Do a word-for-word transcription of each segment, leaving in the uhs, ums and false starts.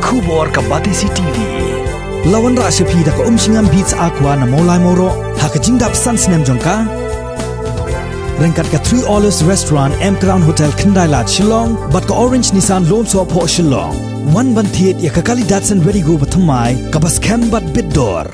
Khubor ka Batesi T V. La wanrah sha phi da ka Umshngam Beats Aqua na Mawlai Mawroh ha ka jingdap san snem jong ka. Ryngkat ka Three Olives Restaurant, M Crown Hotel, Khyndai Lad, Shillong, bad ka Orange Nissan Lone Soh Phoh Shillong. Wan ban thied ïa ka kali Datsun Redi-GO bathymmai kaba skhem bad bit dor.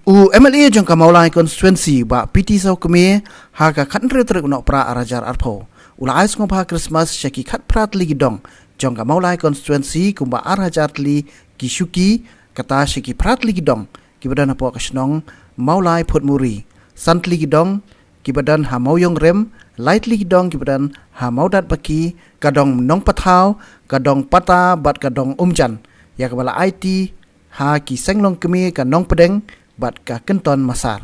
U M L A jong ka Mawlai Constituency, Bah P T Sawkmie, ha ka khathynriew tarik u Nohprah arhajar arphew, u la ai sngewbha Christmas sha ki khatphra tylli ki dong jong ka Mawlai Constituency, kumba arhajar tylli ki shuki, kata sha ki phra tylli ki dong kiba don hapoh ka shnong Mawlai Phutmuri, san tylli ki dong kiba don ha Mawiong Rim, lai tylli ki dong kiba don ha Mawdatbaki, ka dong Nongpathaw, ka dong Pata bad ka dong Umjan, ïa kaba la aiti ha ki seng longkmie ka Nongpdeng bad ka Kynton Massar.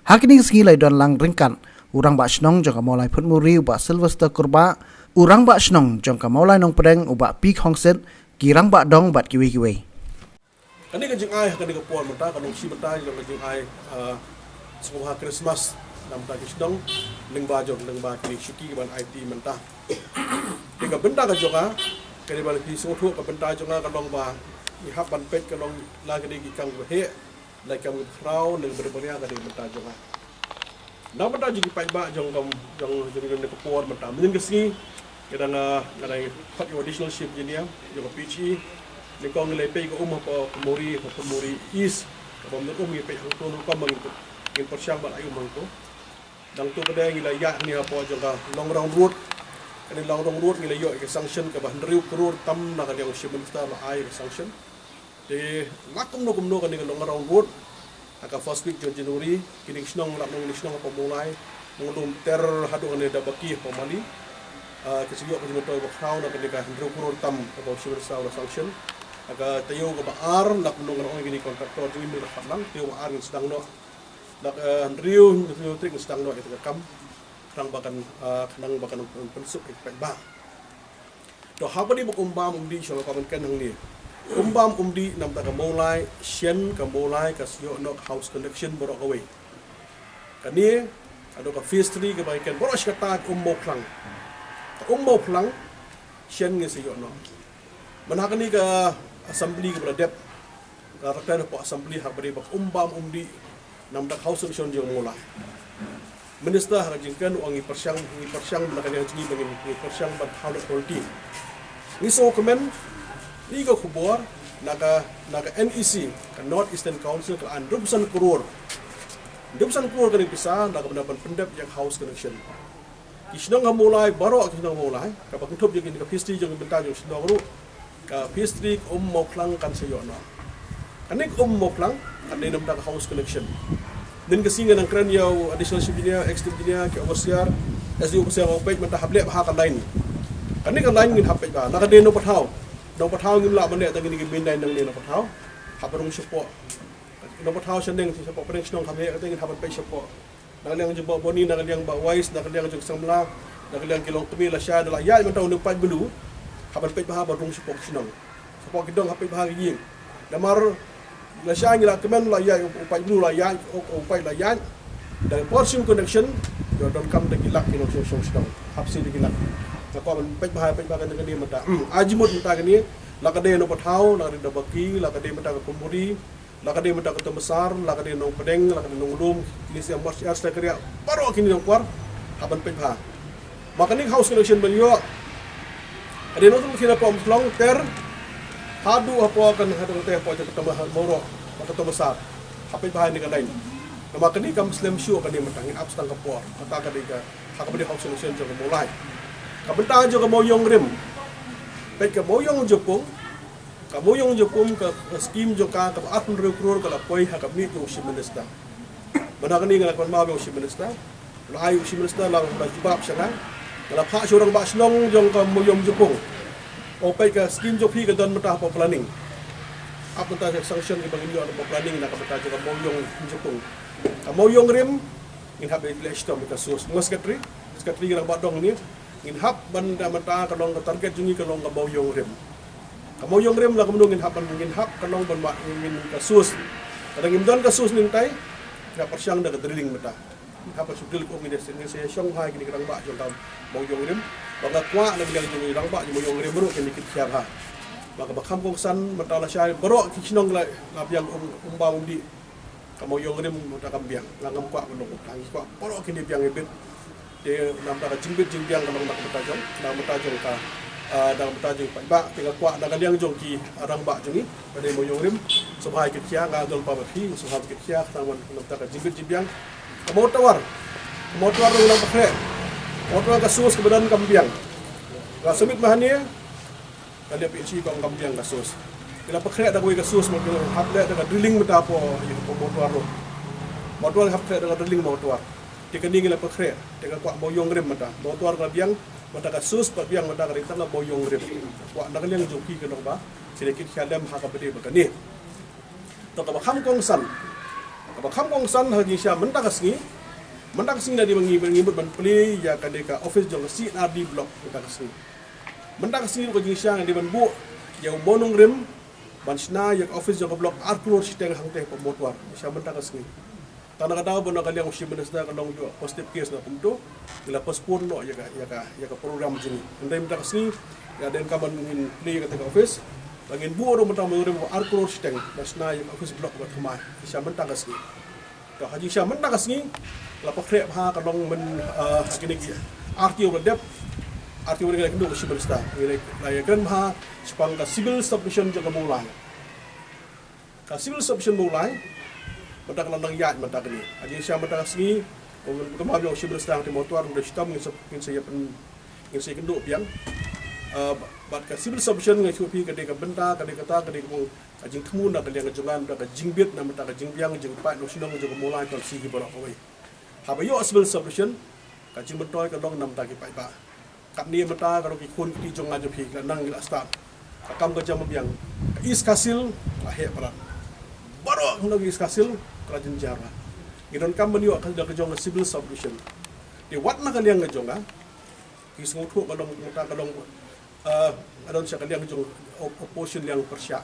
Ha kine ki sngi la ïadon lang ryngkat u Rangbah Shnong jong ka Mawlai Phutmuri, u Bah Sylvester Kurbah, u Rangbah Shnong jong ka Mawlai Nongpdeng, u Bah P Khongsit, ki rangbah dong bad kiwei kiwei. Kane ka jingai ha kane ka por mynta ka long shi mynta jong ka jingai, ah, sngewbha Christmas na bynta ki shnong lyngba jong, lyngba ki shuki kiban aiti mynta. Te ka bynta ka jong nga, kane ba la phi sngewthuh, ka bynta jong nga ka long ba ngi hap ban peit ka long la ka dei ki kam kiba heh, la ki kam kiba khraw, ne ka bynta ka dei ka bynta jong nga. Na bynta jong ki paidbah jong ka, jong, jong, jong ka por mynta. Mynnin ka sngi, ka dang, ah, ka dang khot ïa u additional chief engineer jong ka P H E. Nyngkong ngi la peit ka um hapoh Phutmuri, hapoh Phutmuri East. Kaba ym don um ngi peit hangto, nyngkong ba ngin, ngin pyrshang ban ai um hangto. Dang to ka dei ngi la ïaid hangne hapoh jong ka Long Round Road. Kane Long Round Road ngi la ïoh ïa ka sanction kaba hynriew klur tam na ka liang u Chief Minister la ai ïa ka sanction. Te la kumno kumno kane ka Long Round Road ha ka first week jong January, kine ki shnong la nong, kine ki shnong hapoh Mawlai, Nonglum ter haduh kane Datbaki hapoh Mali. Ah, ki sa ïoh ka jingmyntoi ba khraw na kane ka hynriew klur tam kaba u Chief Minister la sanction. Ha ka taïew kaba ar la kumno ngan ong ïa kine ki contractor jong ngi, mynta khadlang taïew ba ar ngin sdang noh. La ka hynriew, hynriew tarik ngin sdang noh ïa ka kam. Khnang ba kan, ah, khnang ba kan pynsuk ïa ki paidbah. To haba dei ba ka um bam um dih, shuwa nga kwah ban kren hangne. Um bam um dih na bynta ka Mawlai, shen ka Mawlai ka sa ïoh noh ka house connection baroh kawei. Kane, haduh ka phase three kaba ngi kren baroh shi katta ka um Mawphlang. Ka um Mawphlang, shen ngi sa ïoh noh. Mynta ha kane ka assembly kaba la dep, nga la kren hapoh assembly haba dei ba ka um bam um dih na bynta ka house connection jong Mawlai. Minister ha ka jingkren u ong ngi pyrshang, ngi pyrshang na ka liang jong ngi ba ngin, ngi pyrshang ban thaw noh quality. Ngi sngewkmen ïa ka khubor na ka, na ka N E C, ka North Eastern Council ka la ai hynriewphew san klur. Hynriewphew san klur kane ka pisa na ka bynta ban pyndep ïa ka house connection. Ki shnong ha Mawlai, baroh ki shnong ha Mawlai, kaba kynthup ïa kane ka phase three jong ka bynta jong shnong ruh, ka phase three ka um Mawphlang kan sa ïoh noh. Kane ka um Mawphlang kan dei na bynta ka house connection. Mynnin ka sngi nga dang kren ïa u additional chief engineer, executive engineer, ki overseer, S D O overseer, nga ong peit mynta hap leh bha ka line. Kane ka line ngin hap peit bha. Na ka dei Nongpathaw. Nongpathaw ngim lah ban leh tang kine ki main line nangne Nongpathaw. Hap rung shapoh Nongpathaw shaneng, shapoh pdeng shnong, hap leh, kata ngin hap ban peit shapoh. Na ka liang jong Bah Boni, na ka liang Bah Wise, na ka liang jong Samla, na ka liang ki longkmie, lashai da la ïaid mynta u nongpaid blu, hap ban peit bha ban rung shapoh ki shnong. Shapoh ki dong hap peit bha ki ïing. Namar lashai ngi la kmen la ïaid, u paid blu la ïaid, u, u paid la ïaid. Da por shim connection, ïoh donkam da ki lak ki nongshong shong shnong. Hap siew da ki lak. Nga kwah ban peit bha, peit bha kane kane mynta. Hmm, ai jingmut mynta kane, la ka dei Nongpathaw, la ka dei Datbaki, la ka dei mynta ka Phutmuri, la ka dei mynta ka Kynton Massar, la ka dei Nongpdeng, la ka dei Nonglum, kine ki sha March, March, Takrah, baroh kine nongkwar, hap ban peit bha. Ma kane ka house connection ban ïoh, ka dei Nongthymmai, kine hapoh Umshlong ter, haduh hapoh kan, haduh te hapoh jong ka Kynton Massar, Mawroh, ka Kynton Massar. Hap peit bha ïa kane ka line. Namar kane kam slem shuh kane mynta, ngin ap tang ka por, kata ka dei ka, ha kaba dei house connection jong ka Mawlai. Ka bynta jong ka Mawiong Rim. Peit ka Mawiong Jopung, ka Mawiong Jopung ka, ka skim jong ka, kaba arphew hynriew klur ka la poi ha ka miet jong u Chief Minister. Mynta kane nga la kynmaw ïa u Chief Minister. La ai u Chief Minister la, la jubab sha nga. Nga la phah sha u rangbah shnong jong ka Mawiong Jopung. Ong peit ka skim jong phi ka don mynta hapoh planning. Ap mynta ka sanction kaba ngin ïoh hapoh planning na ka bynta jong ka Mawiong Jopung. Ka Mawiong Rim ngin hap leh shitom ïa ka source. Nga secretary, secretary ka rangbah dong ni. Ngin hap ban da mynta ka long ka target jong ngi ka long ka Mawiong Rim. Ka Mawiong Rim la kumno ngin hap ban, ngin hap ka long ban ba ngin ka source. Ka dang ngim don ka source nangtai, ngin hap pyrshang da ka drilling mynta. Ngin hap ban shu drill kum ngin sa, ngin sa shong bha ïa kine ki rangbah jong ka Mawiong Rim. Ba nga kwah na ka liang jong ki rangbah jong Mawiong Rim ruh kin ïa kit khia bha. Ba kaba kham kongsan mynta lashai baroh ki shnong la, la biang um, um ba um dih. Ka Mawïong Rim mynta kam biang, nga ngam kwah ban ong, ngi kwah baroh kine biang ibit. Te na ka bynta ka jingbit jingbiang ka long na ka bynta jong, na ka bynta jong ka, ah, na ka bynta jong paidbah, te nga kwah na ka liang jong ki, ah, rangbah jong ngi, ba dei Mawïong Rim, sngewbha ïa kit khia, nga don pa ba phi, sngewbha ïa kit khia, khnang ban na ka bynta ka jingbit jingbiang. Ka Mawtawar, ka Mawtawar ruh ngi la pynkhreh. Mawtawar ka source kaba don kam biang. Nga submit ma hangne, ka leh phi ka ong kam biang ka source. Ngi la pynkhreh da kawei ka source, ma ngi hap leh da ka drilling mynta hapoh, ïa hapoh Mawtawar ruh. Mawtawar hap leh da ka drilling Mawtawar. Te kane ngi la pynkhreh, te nga kwah Mawïong Rim mynta. Mawtawar ka biang, mynta ka source ba biang mynta ka dei tang ka Mawïong Rim. Kwah na ka liang jong ki ka long ba, shu kit khia lem ha kaba dei ba kane. To kaba kham kongsan. Kaba kham kongsan ha jingshisha mynta ka sngi. Mynta ka sngi la dei ba ngi, ngi mut ban plie ïa kane ka office jong ka C and R D block mynta ka sngi. Mynta ka sngi ruh ka jingshisha ngi dei ban buh ïa u Mawnongrim ban shna ïa ka office jong ka block ar klur shiteng hangtei hapoh Mawtawar. Jingshisha mynta ka sngi. Tang na ka daw ba na ka liang u Chief Minister ka long ïoh positive case na kumto, ngi la postpone noh ïa ka, ïa ka, ïa ka program jong ngi. Hynrei mynta ka sngi ngi la don kam ban ngin plie ïa kata ka office. Ba ngin buh ruh mynta Mawnongrim ar klur shiteng ban shna ïa ka office block ba thymmai. Jingshisha mynta ka sngi. To ha jingshisha mynta ka sngi la pynkhreh bha ka long myn, eh, ha kine ki artylli ba la dep, artylli ba la kynduh ka Chief Minister. Ngi la ïakren bha shaphang ka civil subdivision jong ka Mawlai. Ka civil subdivision Mawlai mynta ka la nang ïaid mynta kane. Ha jingshisha mynta ka sngi, kumba ong u Chief Minister, te Mawtawar ruh shitom ngin sa, ngin sa ïa pyn, ngin sa ïa kynduh biang. Eh, bad ka civil subdivision nga ïathuh phi ka dei ka bynta, ka dei kata, ka dei ka bynta ka jingthmu na ka liang ka jong nga, na ka jingbit, na ka bynta ka jingbiang jingpait na shnong jong ka Mawlai constituency baroh kawei. Haba ïoh civil subdivision, ka jingmyntoi ka long na ka bynta ki paidbah. Katne mynta ka long ki khun ki kti jong nga jong phi, ki la nang ki la stad. Ka kam ka jam biang, ka East Khasi Hills la heh palat. Baroh ka long East Khasi Hills ka la jynjar. Ngi donkam ban ïoh ka, ka jong ka civil subdivision. Te wat na ka liang ka jong nga, ki sngewthuh ka long mynta ka long, eh, ka don sha ka liang jong op-, opposition, liang pyrshah.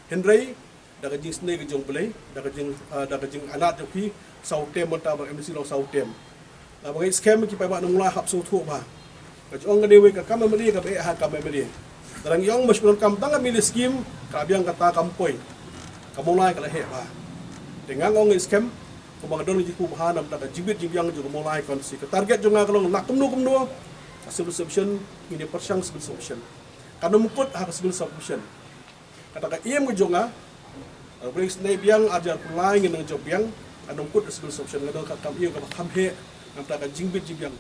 Hynrei da ka jingsnei ka jong U Blei, da ka jing, eh, da ka jingailad jong phi, saw term mynta ba M D C long saw term. Lada ngi skhem ki paidbah na Mawlai hap sngewthuh bha. Ka jong kane wei ka kam M L A kaba eh ha ka kam M L A. Lada ngi ong ba shu donkam tang ka M L A scheme, ka biang kata kam poi. Ka Mawlai ka la heh bha. Te nga ong ngi skhem, kumba nga don jingkyrkhu bha na ka bynta ka jingbit jingbiang jong ka Mawlai constituency. Ka target jong nga ka long la kumno kumno, ka civil subdivision, ngin ïa pyrshang civil subdivision. Kan ym kut ha ka civil subdivision. Kata ka aim ka jong nga, ka ring snem biang, ar hajar arphew lai ngin nang jop biang, kan ym kut ha civil subdivision, nga don ka kam ïa kaba kham heh, na ka bynta ka jingbit jingbiang.